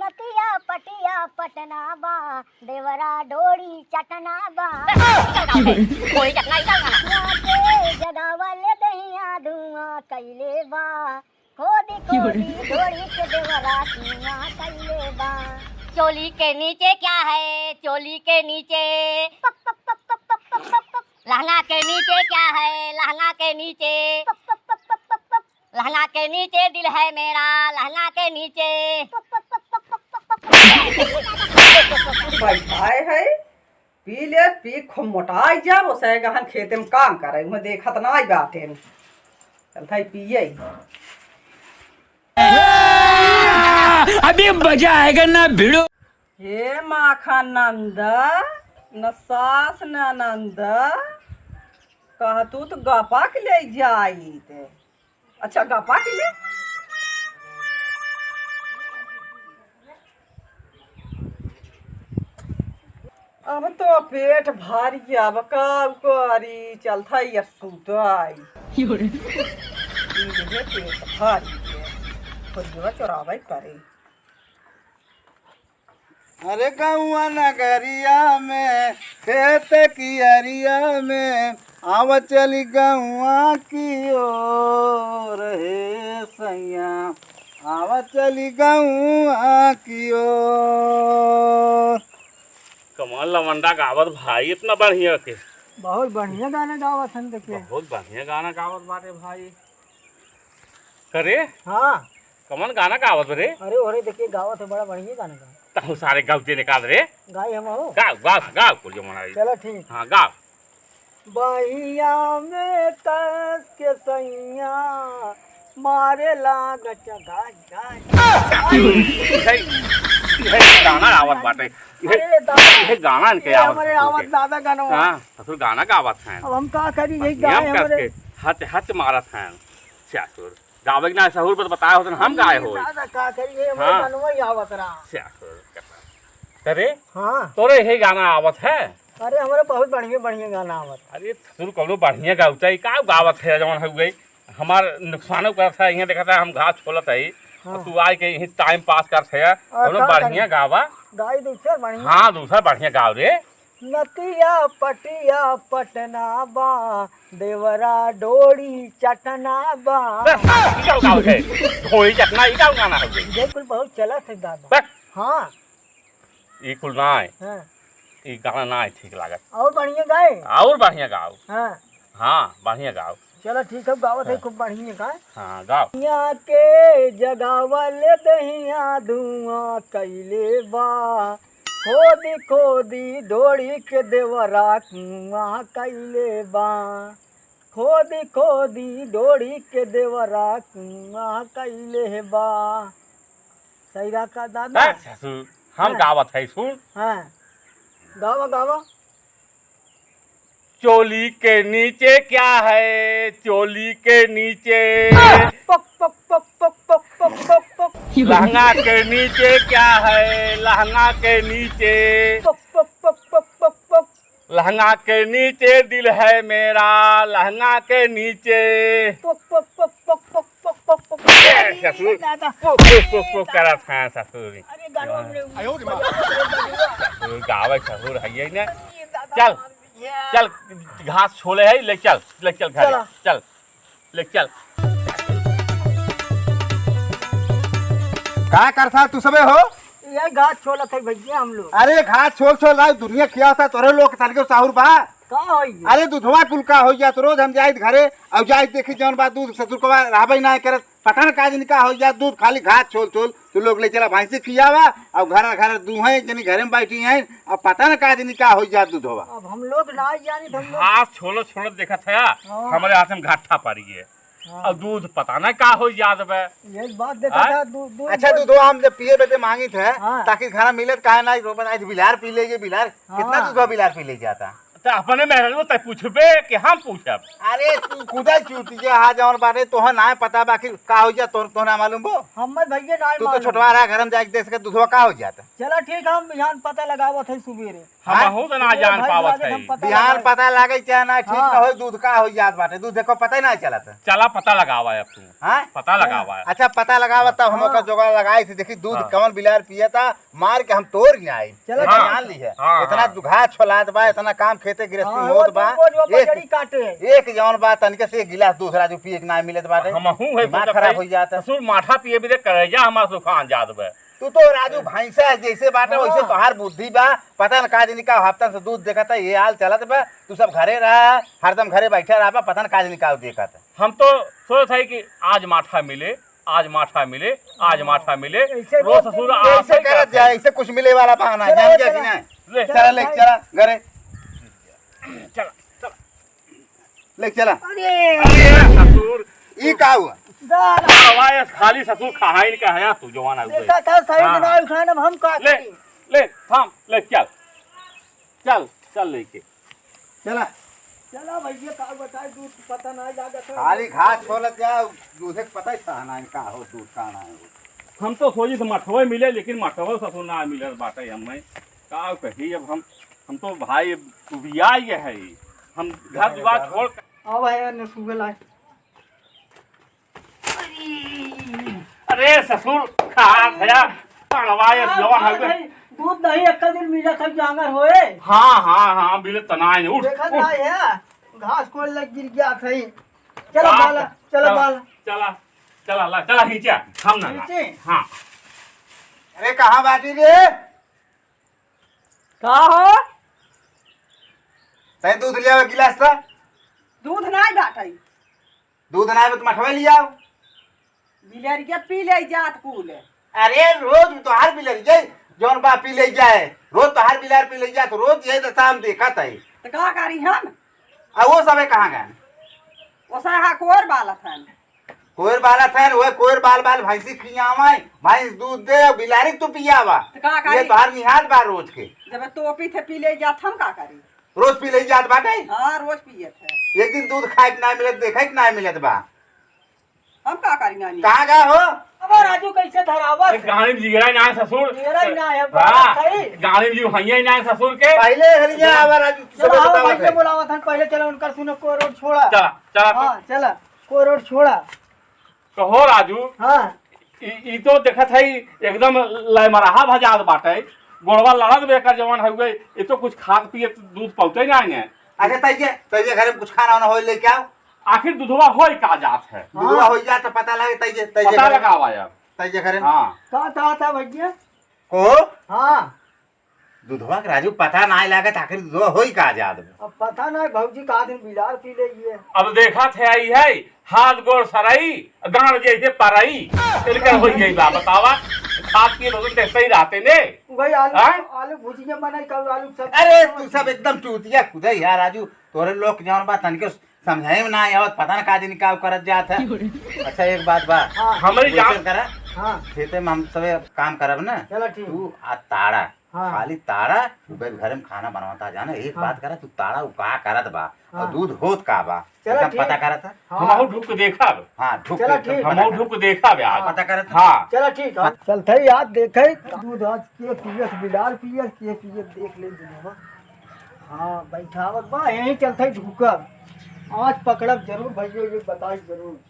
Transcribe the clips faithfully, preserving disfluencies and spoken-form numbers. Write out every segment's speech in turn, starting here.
पटिया पटिया पटना बा, देवरा डोरी चटना बा। कोई चटना ही चटना। यहाँ के जगावल दहिया धुआं कैले बा, खोदी खोदी डोरी के देवरा धुआं कैले बा। चोली के नीचे क्या है? चोली के नीचे। पक, पक, पक। लहंगा के नीचे क्या है? लहंगा के नीचे। पक, पक, पक। लहंगा के नीचे दिल है मेरा, लहंगा के नीचे। बैठाए है, पी ले, पी खूब मोटाई जा, ओसे गहन खेते में काम करे, उहें देखत नाई बाटे। चल थाई पिए। अभी मजा आएगा ना भिड़ो। हे माखन नंद, न सास न नंद, कहतू तो गपा के ले जाइत। अच्छा, गपा के ले। अब तो पेट भारी, अब का करी, चलता ही अब सुताई। यो रे। ई देखे पेट भारी है, खोरियवा चोरावे करे। अरे गौआ नगरिया में, खेत की अरिया में, आवा चली गौआ की ओर, हे सैया, आवा चली गौआ की ओर। कमाल लवंडा गावत भाई, इतना बढ़िया के। बहुत बढ़िया गाना गावत हन, देखिए। बहुत बढ़िया गाना गावत बाटे भाई। करे? हाँ। कमन गाना गावत रे? अरे, ओरे देखिए, गावत है, बड़ा बढ़िया गाना गावत। तहु सारे गलती निकाल रे। गाई हम हो? गाओ, गाओ, गाओ, कुल जो मनाई। चलो, ठीक। हाँ, गाओ। बहिया में कस के सैया मारे लाग चगा चगा। इहे, इहे गाना आवत बाटे। इहे, अरे दादा। इहे गाना इनके ये आवत हमारे बाटे। आवत दादा गाना। हाँ, ससुर गाना गावत हैं। अब हम का करी, यही बढ़िया गाए कस हमारे। के हच, हच मारत हैं। ससुर। गावे के ना सहूर पर बताए होतन, हम गाए होई। दादा का करी, ये हमारे हाँ। मनवा ही आवत रहा। ससुर। अरे, हाँ। तोरे यही गाना आवत है? अरे, हमारे बहुत बढ़िया, बढ़िया गाना आवत। अरे, ससुर कौनो बढ़िया गावता है, का गावत है जवन हो गई? हमार नुकसानो करत है, इहाँ देखत है, हम घास छोलत है, हाँ। और तू आए के यही टाइम पास करत है, और कौनो का बढ़िया करी? गावा। गाई दूसर बढ़िया। हाँ, दूसर बढ़िया गाव रे। नतिया पटिया पटना बा, देवरा डोरी चटना बा। बस, ई का गावत है? डोरी चटना, ई का गाना हो गई? ये कुल बहुत चलत है दादा। बस। हाँ। ई कुल ना है। हाँ। ई गाना ना है ठीक लागत। और बढ़िया गाए? और बढ़िया गाओ। हाँ। हाँ, बढ़िया गाओ। चलो ठीक है, गावत है हाँ। खूब बढ़िया गाए। हाँ, गाओ। यहाँ के जगावल दहिया धुआं कैले बा। खोदी खोदी ढोड़ी के देवरा कुआं कइले बा। खोदी खोदी ढोड़ी के देवरा कुआं कइले बा। सही रहा का दादा? बस ससुर, हम हाँ। गावत है, सुन। हाँ, गावा, गावा। चोली के नीचे क्या है? चोली के नीचे। पक, पक, पक। लहंगा के नीचे क्या है? लहंगा के नीचे। पक, पक, पक, पक, पक, पक। लहंगा के नीचे दिल है मेरा, लहंगा के नीचे। पक, पक, पक, पक। ए, ससुर। दादा। पुक, पुक, पुक, पुक करत हैं ससुर। अरे, गाना हमरे ऊपर। ससुर गावे ससुर है ये ने। ये दादा। चल, चल, घास छोले है, ले चल, ले चल घरे, चला। चल, ले चल। का करता तू सबे हो? ये घास छोलत है भैया हम लोग। अरे घास छोल छोल रहा, दुनिया खिया था तोरे लोग के तनके साहुर बा। का होई? अरे दूधवा कुल का होई जात, रोज हम जाइत घरे और जाइत देखी जौन बा दूध ससुर को रहबे ना करत। पता न का जनी का हो जात दूध, खाली घास छोल छोल तू लोग ले चला भैंसी खियावा, और घर घर दूहे एक जनी घरे में बैठी हैं, अब पता न का जनी का हो जात दूध होवा। अब हम लोग ना जानी, हम लोग घास छोलो छोलो देखत है, हाँ। हमारे हाथ में घट्ठा पड़ी है, हाँ। और दूध पता न का हो जात बे। ये बात देखा हाँ? था, दू-, दू-, अच्छा, दू-, दूधवा हम जब पिए बदे मांगी थे, हाँ। ताकि घरा मिलत काहे ना, रोबन आज बिलार पी लेगे, बिलार, हाँ। कितना दूधवा बिलार पी ले जाता? त अपने मेहरारू तै पूछबे कि हम पूछब? अरे तू खुदै चूतिया हा जौन बाटे, तोहर नाय पता बा कि का होइ जा, तोह-, तोहरा मालूम बो? हम्मे भइया नाय तू तो मालूम। छोटवा रहा, घर में जाके देख सके दूधवा का होइ जात। चला ठीक, हम बिहान पता लगावत है सुबेरे। हाँ? हमहू तो ना सुबेरे जान भाई पावत जाके है। हम पता बिहान लगावे। पता लागे चाहे ना, ठीक हाँ। ना होई, दूध का होइ जात बाटे, दूध देखो पता ही ना चलत। चला पता लगावा अब तू। हाँ? पता लगावा। अच्छा पता लगावा, तब हम हाँ। ओकर जोगाड़ लगाई थी, देखी दूध हाँ। कौन बिलार पियता, मार के हम तोर के आई। चलो, इतना चलो। जान ली है। हाँ, इतना हाँ। दुघा छोलात बा, इतना काम खेते गृहस्थी हाँ, होत वो बा। जो, वो जो एक, बजरी काटे। एक जौन बा, तनिके से एक गिलास दूध राजू पिए के ना मिलत बाटे। हमहू है दिमाग सोचत खराब है। हो जाता। ससुर माठा पिए बिरे करेजा हमार सुखान जात बा। तू तो राजू भैंसा है, जैसे बाटे हाँ। वैसे तोहार बुद्धि बा। पता न का जनी का हफ्तन से दूध देखत है, ये हाल चलत बा। तू सब घरे रहा, हरदम घरे बैठे रहा, पता न का जनी का देखत है। हम तो सोचत है कि आज माठा मिले, आज माठा मिले, आज माठा मिले। ऐसे रोज रोज ससुर मिले। आशा ऐसे ही करत करत है। जाए, ऐसे कुछ मिले वाला बहाना, चला, जान गया कि चला। नहीं? ले। चला, ले, चला, घरे। चला, चला। ले, चला। अरे। अरे, ससुर। ई का हुआ? दादा। हवा ये खाली ससुर खाइन का है, तू जवान आ गई। देखा था, सही हाँ। से ना उठान, अब हम का ले, करी? ले, थाम, ले, चल। चल, चल लेके। चला। चला भैया, का बताए, दूध पता ना लागत है। खाली घास खोलत जाओ, दूधे के पता ही था ना, का हो, दूध का ना हो। हम तो सोची तो मठवे मिले, लेकिन मठवे ससुर ना मिलत बाटे हमें। का कही अब हम, हम तो भाई उबिया ही है। हम घर दुआर छोड़ के अब है न सुबह लाए। अरे ससुर, खा भया, पड़वा ये हाँ, जवान हाँ, हवे। नहीं, दूध नहीं एक दिन मिला था जांगर होए। हाँ, हाँ, हाँ, बिले तनाए ने, उठ, देखत उठ। नहीं है, घास कोल लग गिर गया था ही। चलो बाला, चलो बाला। चला, चला, ला, चला नीचे, हम ना ला। नीचे? हाँ। अरे कहाँ बाटी रे? का हो? तै दूध लियावा गिलास ता। दूध नाई बाटई। दूध नाई बा त मठवा लियाव। बिलरिया पी ले जात कुल। अरे रोज तोहार बिलरिया जौन बा पी ले जाए, रोज तोहार बिलार पी ले जात, रोज यही दशा हम देखत है। त का करी हम? आ वो सबे कहाँ गए? वो सहा कोर बालत हन। कोयर बालत है, वह कोयर बाल बाल भैंसी खियावे, भैंस दूध दे, बिलारी तू पियावा। त का ये करी? तोहार निहाल बा रोज के। जब तोपी थे पी ले जात, हम का करी? रोज पी ले जात बाटे? हाँ, रोज पियत है। एक दिन दूध खाए के ना मिलत, देखे के ना मिलत बा। हम का करी नानी? कहाँ गया हो? अब राजू कैसे धरावत? अरे गाड़ी में जिगरा ना है ससुर। जिगरा ही ना है, हाँ, बात सही। गाड़ी में जिगरा ही ना है ससुर के। पहले हरिया आवा राजू, चलो, सबे आओ, बतावत पहले है। बुलावत हन, पहले चलो उनकर सुनो, कोई रोड छोड़ा। चला, चला तो। हाँ, चला, कोई रोड छोड़ा। कहो राजू, हाँ। ई, ई तो देखत है एकदम लयमरहा भजात बाटे, गोड़वा लड़त बेकर जवन हउए, ई तो कुछ खात पियत दूध पौते ना है। अच्छा, तैजे, तैजे घरे में कुछ खाना वाना होई लेके आओ। आखिर दूधवा होई का जात है? दूधवा हाँ। होई जात तो पता लगे, तैजे, तैजे पता घरे में। लगावा यार। तैजे घरे में। हाँ। का, का था भैया? को? हाँ। दूधवा के राजू पता नाय लागत, आखिर दूधवा होई का जात में। अब पता नाय, भौजी का दिन बिलार पी ले ये। अब देखत है, आई है, हाथ गोड़ सरई, गांड जैसे परई, इनकर होई गई बा, बतावा। खात पिए भगन ते सही रहते ने। वही आलू, हाँ? आलू भुजिया बनाई, कल आलू सब्जी अरे, बनाई। तू सब एकदम चूतिया खुदा यार, राजू, तोरे लोग जौन बा, तनिके समझाई में ना आवत, पता ना का दिन का करत जात है। अच्छा, एक बात बा, हाँ। हमरी वैसे जान करा, हाँ। खेते में हम सबे काम करब ना, चला ठीक। तू आ ताड़ा, हाँ। खाली ताड़ा, तू बे घरे में खाना बनवाता जाना, एक हाँ। बात करा, तू ताड़ा उ का करत बा, हाँ। और दूध होत का बा, चला एकदम ठीक। पता करत है। हाँ। हमहू ढुक के देखब। हाँ, ढुक चला के एकदम ठीक। पता हमहू करत। ढुक के देखब यार। हाँ। पता करत है। हाँ। चला ठीक है। चलते यार देखे, दूध आज के पियत, बिलार पियत, के पियत देख ले दूध। हाँ, बैठावत बा, यहीं चलते ढुकब। आज पकड़ब जरूर भैया, ये बताई जरूर।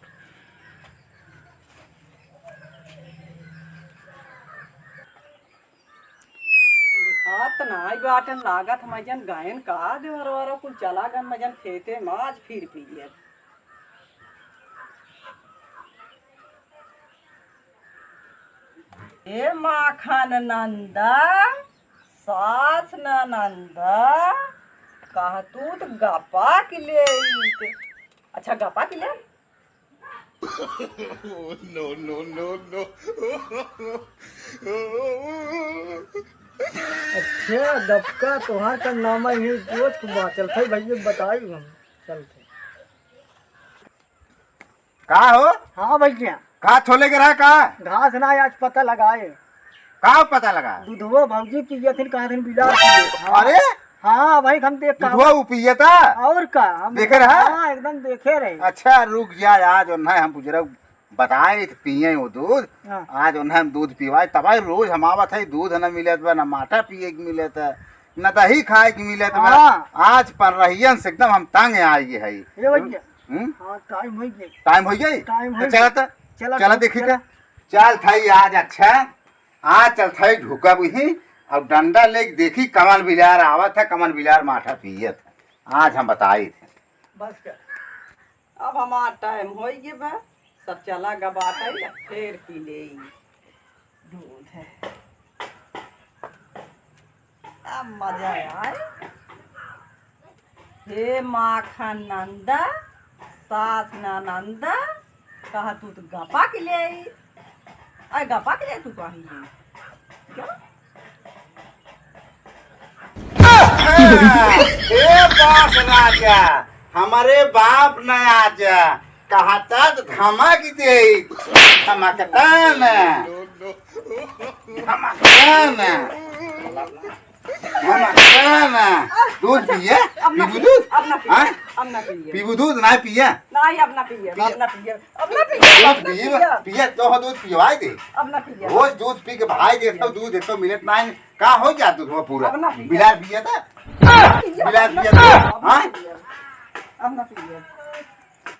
हाथ नाई बाटन लागत, मजन गायन का देवर वारो कुल चला गन, मजन खेते माज फिर पियत। ए माखन नंदा, सास ननंदा, कहतू त गपा के ले अइत। अच्छा, गपा के ले? No, no, no, no। अच्छा, गपका तोहार का नाम है, ये दोस्त बाचल था भैया, बताई हम चलते। का हो? हाँ भैया। का छोले के रहा का? घास ना, आज पता लगाए। का पता लगा? दूधवा भौजी पियत हिन, कहा दिन बिलार पिए। हाँ। अरे, हाँ भाई, हम देख का दूधवा उ पियता। और का, हम देखे रहा? हाँ, एकदम देखे रहे। अच्छा, रुक जा, आज ओन्हे हम बुजुर्ग बताए थे, पिए वो दूध। हाँ। आज ओन्हे हम दूध पिवाए, तब रोज हम आवत है, दूध न मिलत बा, न माठा पिए के मिलत है, न दही खाए के मिलत बा। हाँ। आज पनरहियन से एकदम हम तंग आए है। ये भैया। हम्म? हाँ, टाइम हो गया। टाइम हो गई? टाइम हो तो चला गया। त, चला चला तो, देखी चला। त। चल थाई आज, अच्छा, आज चल थाई ढुका बुही, और डंडा लेके देखी कमन बिलार आवत है, कमन बिलार माठा पियत है। आज हम बताई थे। बस कर। अब हमार टाइम हो गया बा, सब चला गा बाटे, अब फेर पी ले दूध है। अब मजा आए। हे माखन नंदा, सास ननंदा, कहा तू तो गपा के ले आई। अरे गपा के ले तू कही ले। क्या? हे बास राजा, हमारे बाप न आजा, कहा तत धमक दे, धमकता न। धमकता न। धमकता न। दूध पिए? अब ना पीबू पिए, दूध? अब ना पीबू, हाँ? अब ना पीबू। पीबू दूध? ना पिए? नहीं, अब ना पीए, पीए। अब ना पीए, अब ना पीए, दूध अब ना पिए, पीए। पिए, तो हो दूध पिए, भाई दे। अब ना पीए। रोज दूध पी के भाई दे, तो दूध एक तो मिलत नहीं। का हो गया दूध वो पूरा? अब ना पीए। बिलार पिए था? अब ना पीए, बिलार अब ना पिए पीए, था? अब ना हाँ? पीए। अब ना पीए।